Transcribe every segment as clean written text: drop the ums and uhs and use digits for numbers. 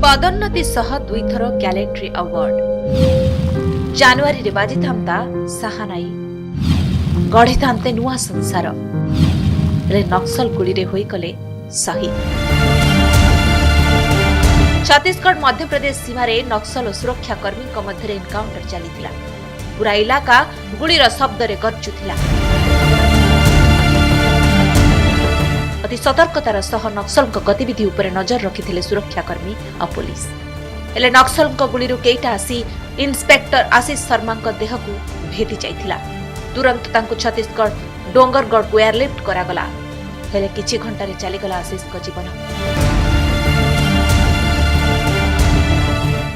ପଦୋନ୍ନତି ସହ ଦୁଇଥର ଗ୍ୟାଲେଣ୍ଟ୍ରି ଆୱାର୍ଡ। ଜାନୁଆରୀରେ ବାଜିଥାନ୍ତା ସାହାନାଇ, ଗଢ଼ିଥାନ୍ତେ ନୂଆ ସଂସାର, ହେଲେ ନକ୍ସଲ ଗୁଳିରେ ହୋଇଗଲେ ଶହୀଦ। ଛତିଶଗଡ଼ ମଧ୍ୟପ୍ରଦେଶ ସୀମାରେ ନକ୍ସଲ ଓ ସୁରକ୍ଷା କର୍ମୀଙ୍କ ମଧ୍ୟରେ ଏନକାଉଣ୍ଟର ଚାଲିଥିଲା। ପୁରା ଇଲାକା ଗୁଳିର ଶବ୍ଦରେ ଗର୍ଜୁଥିଲା। ଅତି ସତର୍କତାର ସହ ନକ୍ସଲଙ୍କ ଗତିବିଧି ଉପରେ ନଜର ରଖିଥିଲେ ସୁରକ୍ଷାକର୍ମୀ ଆଉ ପୋଲିସ। ହେଲେ ନକ୍ସଲଙ୍କ ଗୁଳିରୁ କେଇଟା ଆସି ଇନ୍ସପେକ୍ଟର ଆଶିଷ ଶର୍ମାଙ୍କ ଦେହକୁ ଭେଦି ଯାଇଥିଲା। ତୁରନ୍ତ ତାଙ୍କୁ ଛତିଶଗଡ଼ ଡୋଙ୍ଗରଗଡ଼କୁ ଏୟାରଲିଫ୍ଟ କରାଗଲା। ହେଲେ କିଛି ଘଣ୍ଟାରେ ଚାଲିଗଲା ଆଶିଷଙ୍କ ଜୀବନ।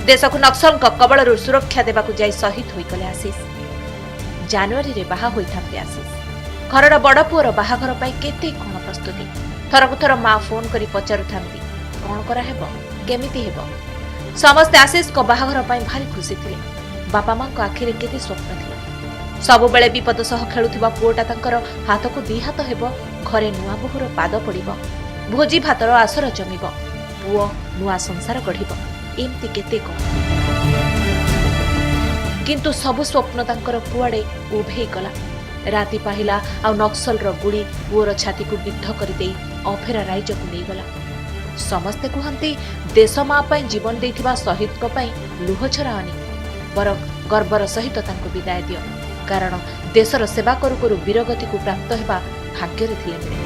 ଦେଶକୁ ନକ୍ସଲଙ୍କ କବଳରୁ ସୁରକ୍ଷା ଦେବାକୁ ଯାଇ ଶହୀଦ ହୋଇଗଲେ ଆଶିଷ। ଜାନୁଆରୀରେ ବାହା ହୋଇଥାନ୍ତେ ଆଶିଷ। ଘରର ବଡ଼ ପୁଅର ବାହାଘର ପାଇଁ କେତେ କ'ଣ ପ୍ରସ୍ତୁତି। ଥରକୁ ଥର ମା ଫୋନ୍ କରି ପଚାରୁଥାନ୍ତି, କ'ଣ କରାହେବ, କେମିତି ହେବ। ସମସ୍ତେ ଆଶିଷଙ୍କ ବାହାଘର ପାଇଁ ଭାରି ଖୁସି ଥିଲେ। ବାପା ମାଙ୍କ ଆଖିରେ କେତେ ସ୍ୱପ୍ନ ଥିଲା। ସବୁବେଳେ ବିପଦ ସହ ଖେଳୁଥିବା ପୁଅଟା ତାଙ୍କର ହାତକୁ ଦି ହାତ ହେବ, ଘରେ ନୂଆ ବୋହୂର ପାଦ ପଡ଼ିବ, ଭୋଜି ଭାତର ଆସର ଜମିବ, ପୁଅ ନୂଆ ସଂସାର ଗଢ଼ିବ, ଏମିତି କେତେ କ'ଣ। କିନ୍ତୁ ସବୁ ସ୍ୱପ୍ନ ତାଙ୍କର କୁଆଡ଼େ ଉଭେଇ ଗଲା। ରାତି ପାହିଲା ଆଉ ନକ୍ସଲର ଗୁଳି ପୁଅର ଛାତିକୁ ବିଦ୍ଧ କରିଦେଇ ଅଫେରା ରାଇଜକୁ ନେଇଗଲା। ସମସ୍ତେ କୁହନ୍ତି, ଦେଶ ମା ପାଇଁ ଜୀବନ ଦେଇଥିବା ଶହୀଦଙ୍କ ପାଇଁ ଲୁହ ଝରାଅନି, ବରଂ ଗର୍ବର ସହିତ ତାଙ୍କୁ ବିଦାୟ ଦିଅ, କାରଣ ଦେଶର ସେବା କରୁ କରୁ ବୀରଗତିକୁ ପ୍ରାପ୍ତ ହେବା ଭାଗ୍ୟରେ ଥିଲେ ମିଳେ।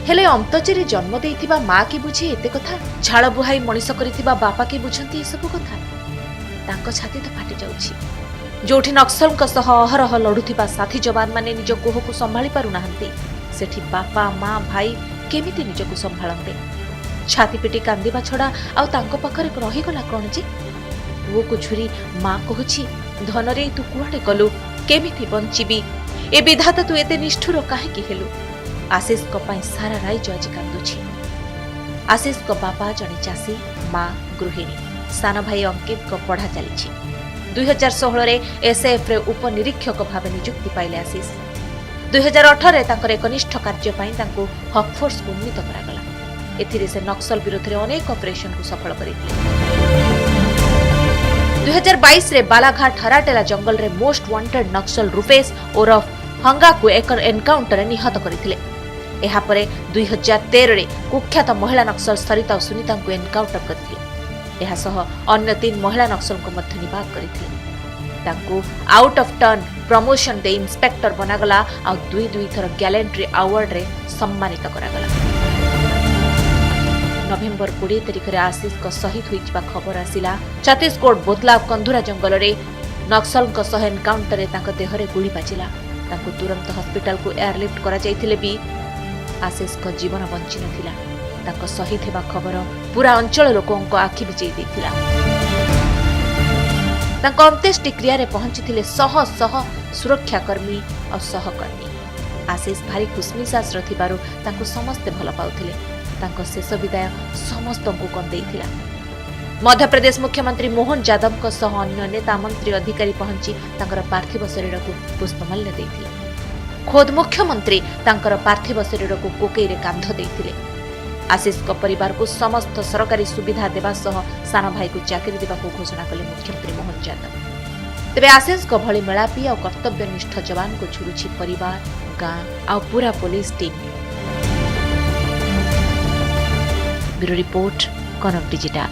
ହେଲେ ଅନ୍ତଚେରି ଜନ୍ମ ଦେଇଥିବା ମା କି ବୁଝି ଏତେ କଥା? ଝାଳ ବୁହାଇ ମଣିଷ କରିଥିବା ବାପା କି ବୁଝନ୍ତି ଏସବୁ କଥା? ତାଙ୍କ ଛାତି ତ ଫାଟି ଯାଉଛି। ଯୋଉଠି ନକ୍ସଲଙ୍କ ସହ ଅହରହ ଲଢୁଥିବା ସାଥୀ ଯବାନମାନେ ନିଜ କୋହକୁ ସମ୍ଭାଳି ପାରୁନାହାନ୍ତି, ସେଠି ବାପା, ମା, ଭାଇ କେମିତି ନିଜକୁ ସମ୍ଭାଳନ୍ତେ? ଛାତି ପିଟି କାନ୍ଦିବା ଛଡ଼ା ଆଉ ତାଙ୍କ ପାଖରେ ରହିଗଲା କ'ଣ ଯେ? ପୁଅକୁ ଝୁରି ମା କହୁଛି, ଧନରେ, ତୁ କୁଆଡ଼େ ଗଲୁ? କେମିତି ବଞ୍ଚିବି? ଏ ବିଧାତା, ତୁ ଏତେ ନିଷ୍ଠୁର କାହିଁକି ହେଲୁ? ଆଶିଷଙ୍କ ପାଇଁ ସାରା ରାଇଜ ଆଜି କାନ୍ଦୁଛି। ଆଶିଷଙ୍କ ବାପା ଜଣେ ଚାଷୀ, ମା ଗୃହିଣୀ। ସାନ ଭାଇ ଅଙ୍କିତଙ୍କ ପଢ଼ା ଚାଲିଛି। 2016ରେ ଏସ୍ଏଏଫ୍ରେ ଉପନିରୀକ୍ଷକ ଭାବେ ନିଯୁକ୍ତି ପାଇଲେ ଆଶିଷ। 2018ରେ ତାଙ୍କର ଏକନିଷ୍ଠ କାର୍ଯ୍ୟ ପାଇଁ ତାଙ୍କୁ ହକଫୋର୍ସକୁ ଉନ୍ନୀତ କରାଗଲା। ଏଥିରେ ସେ ନକ୍ସଲ ବିରୋଧରେ ଅନେକ ଅପରେସନକୁ ସଫଳ କରିଥିଲେ। 2022ରେ ବାଲାଘାଟ ହରାଟେଲା ଜଙ୍ଗଲରେ ମୋଷ୍ଟ ୱାଣ୍ଟେଡ୍ ନକ୍ସଲ ରୁପେଶ ଓରଫ ହଙ୍ଗାକୁ ଏକ ଏନକାଉଣ୍ଟରରେ ନିହତ କରିଥିଲେ। ଏହାପରେ 2013ରେ କୁଖ୍ୟାତ ମହିଳା ନକ୍ସଲ ସରିତା ଓ ସୁନିତାଙ୍କୁ ଏନକାଉଣ୍ଟର କରିଥିଲେ। ଏହାସହ ଅନ୍ୟ ତିନି ମହିଳା ନକ୍ସଲଙ୍କୁ ମଧ୍ୟ ନିପାତ କରିଥିଲେ। ତାଙ୍କୁ ଆଉଟ୍ ଅଫ୍ ଟର୍ନ ପ୍ରମୋସନ ଦେଇ ଇନ୍ସପେକ୍ଟର ବନାଗଲା ଆଉ ଦୁଇ ଦୁଇ ଥର ଗ୍ୟାଲେଣ୍ଟ୍ରି ଆୱାର୍ଡରେ ସମ୍ମାନିତ କରାଗଲା। ନଭେମ୍ବର 20 ତାରିଖରେ ଆଶିଷଙ୍କ ଶହୀଦ ହୋଇଯିବା ଖବର ଆସିଲା। ଛତିଶଗଡ଼ ବୋତଲାବ କନ୍ଧୁରା ଜଙ୍ଗଲରେ ନକ୍ସଲଙ୍କ ସହ ଏନକାଉଣ୍ଟରରେ ତାଙ୍କ ଦେହରେ ଗୁଳି ବାଜିଲା। ତାଙ୍କୁ ତୁରନ୍ତ ହସ୍ପିଟାଲକୁ ଏୟାରଲିଫ୍ଟ କରାଯାଇଥିଲେ ବି ଆଶିଷଙ୍କ ଜୀବନ ବଞ୍ଚି ନଥିଲା। ତାଙ୍କ ଶହୀଦ ହେବା ଖବର ପୁରା ଅଞ୍ଚଳ ଲୋକଙ୍କ ଆଖି ଭିଜେଇ ଦେଇଥିଲା। ତାଙ୍କ ଅନ୍ତ୍ୟେଷ୍ଟି କ୍ରିୟାରେ ପହଞ୍ଚିଥିଲେ ଶହ ଶହ ସୁରକ୍ଷାକର୍ମୀ ଆଉ ସହକର୍ମୀ। ଆଶିଷ ଭାରି ଖୁସମିଜାଜର ଥିବାରୁ ତାଙ୍କୁ ସମସ୍ତେ ଭଲ ପାଉଥିଲେ। ତାଙ୍କ ଶେଷ ବିଦାୟ ସମସ୍ତଙ୍କୁ କନ୍ଦେଇଥିଲା। ମଧ୍ୟପ୍ରଦେଶ ମୁଖ୍ୟମନ୍ତ୍ରୀ ମୋହନ ଯାଦବଙ୍କ ସହ ଅନ୍ୟ ନେତା, ମନ୍ତ୍ରୀ, ଅଧିକାରୀ ପହଞ୍ଚି ତାଙ୍କର ପାର୍ଥିବ ଶରୀରକୁ ପୁଷ୍ପମାଲ୍ୟ ଦେଇଥିଲେ। ଖୋଦ୍ ମୁଖ୍ୟମନ୍ତ୍ରୀ ତାଙ୍କର ପାର୍ଥିବ ଶରୀରକୁ କୋକେଇରେ କାନ୍ଧ ଦେଇଥିଲେ। ଆଶିଷଙ୍କ ପରିବାରକୁ ସମସ୍ତ ସରକାରୀ ସୁବିଧା ଦେବା ସହ ସାନ ଭାଇକୁ ଚାକିରି ଦେବାକୁ ଘୋଷଣା କଲେ ମୁଖ୍ୟମନ୍ତ୍ରୀ ମୋହନ ଯାଦବ। ତେବେ ଆଶିଷଙ୍କ ଭଳି ମେଳାପି ଆଉ କର୍ତ୍ତବ୍ୟନିଷ୍ଠ ଯବାନଙ୍କୁ ଝୁରୁଛି ପରିବାର, ଗାଁ ଆଉ ପୁରା police team. Bureau report, Kanak digital.